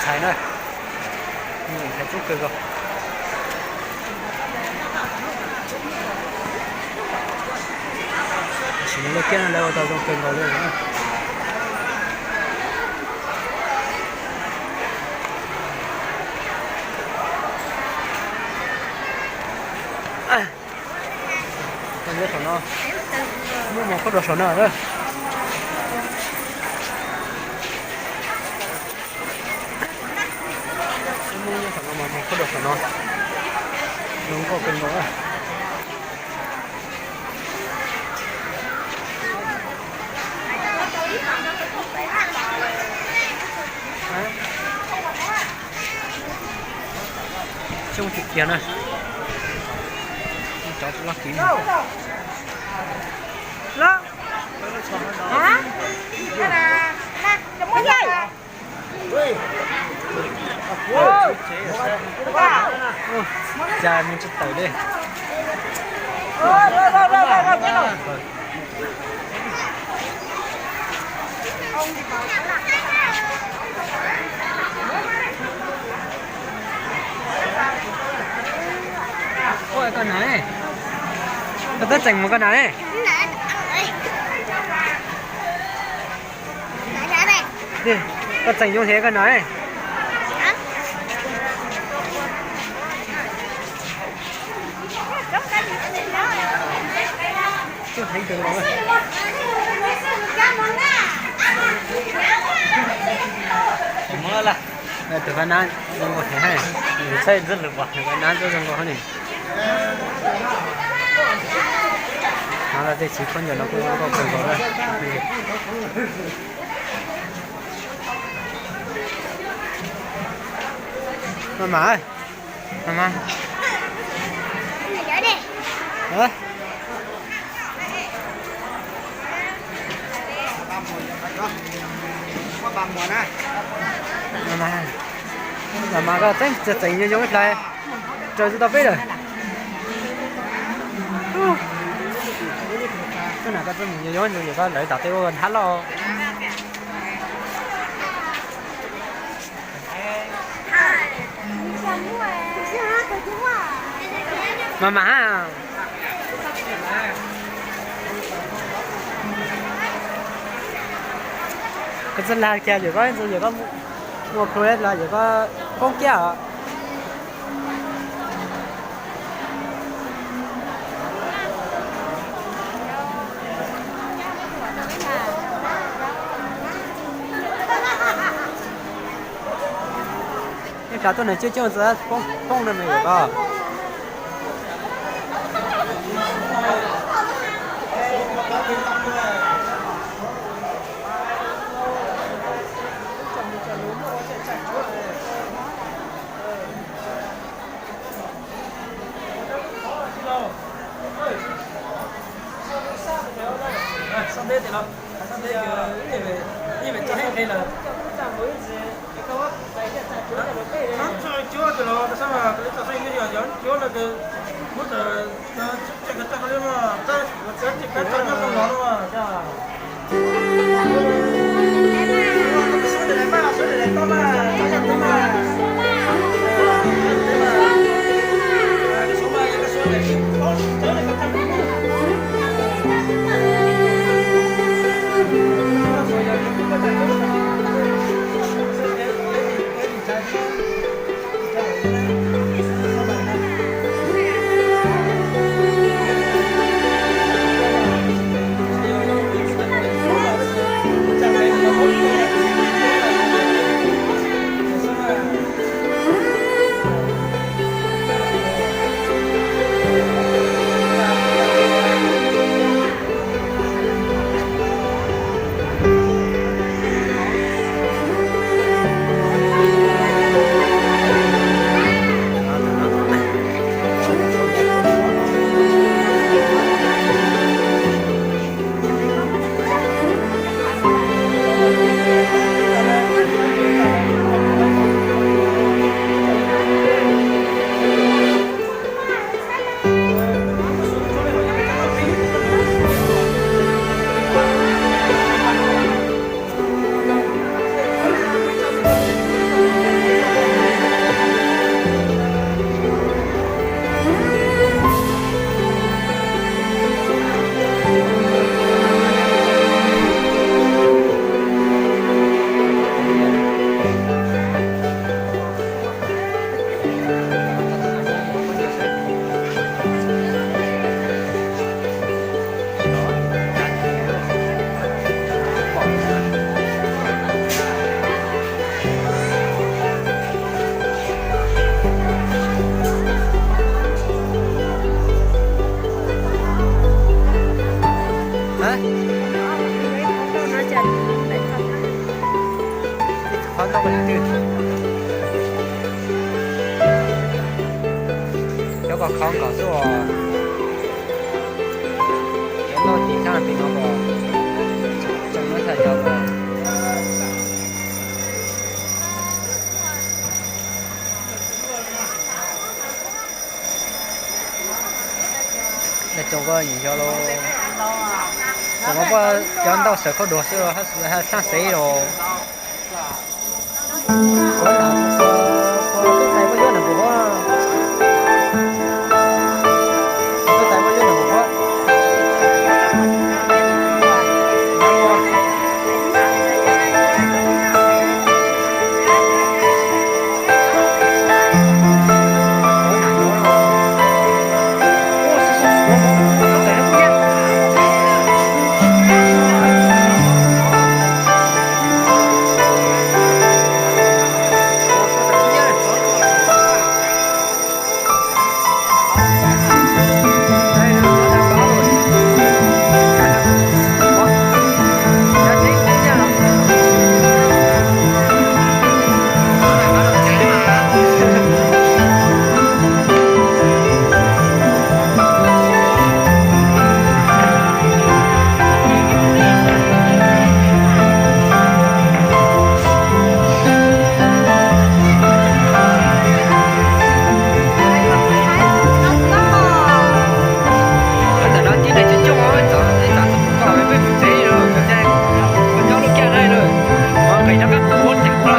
Ntxhais na, ntxhais coob kawg nkaus. Tam sim no lawv kiab no lawv ua tau zoo kawg nkaus li. Nyob saum no, muab mos qhuab rau saum no na. Muab nyob saum no mas mos qhuab rau saum no, zoo nkauj kawg nkaus na. Xyoob tiag tiag na. Cov loj kiv. Cas mus tsis tawm li. Ua koj na, koj twb tseem mus koj na. Koj tseem yoov thiab koj na. Tus qab nab zoo nkauj heev, saib ntxwb lwm pom tus qab nab twb zoo nkauj hab ni. Hnov los tej txiv khaub ncaws no kuj zoo nkauj kawg nkaus na. Mas mas, mas mas. Mas mas, koj tseem tseem yoov yoov ib plhav, raws tsis tau peb lawm. Koj na, koj tseem yoov yoov ntawd, koj lawv tom tej ua hnab loj. Mas mas, koj txawj lag kiag, yog koj ntxub, yog koj muaj plhu los yog koj poob kiag os. Ib plav tuaj nws coob coob txawm poob no me yawm koj. Tsoom ko nyiam xyov los, tsoom ko cov ntau sawv khaub dua xwb los haj xav xeeb los. Tam no tib neeg coob coob, ib txhia kom peb mus tsev los, koj nyob lub caij no los, nqis rov qab mus ua teb ua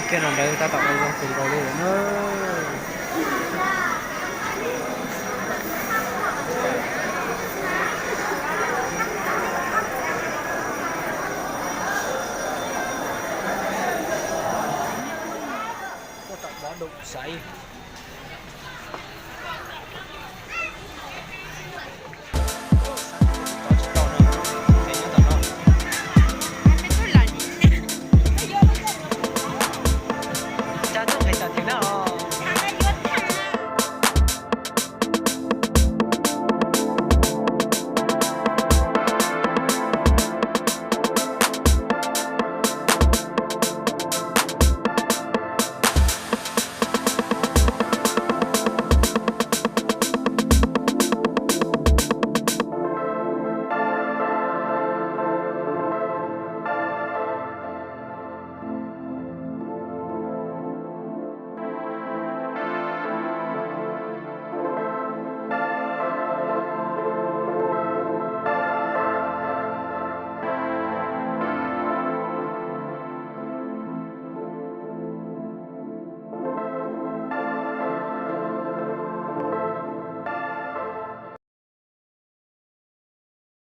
Kiag no ntawd tab tom ua zoo kawg nkaus li lawm na.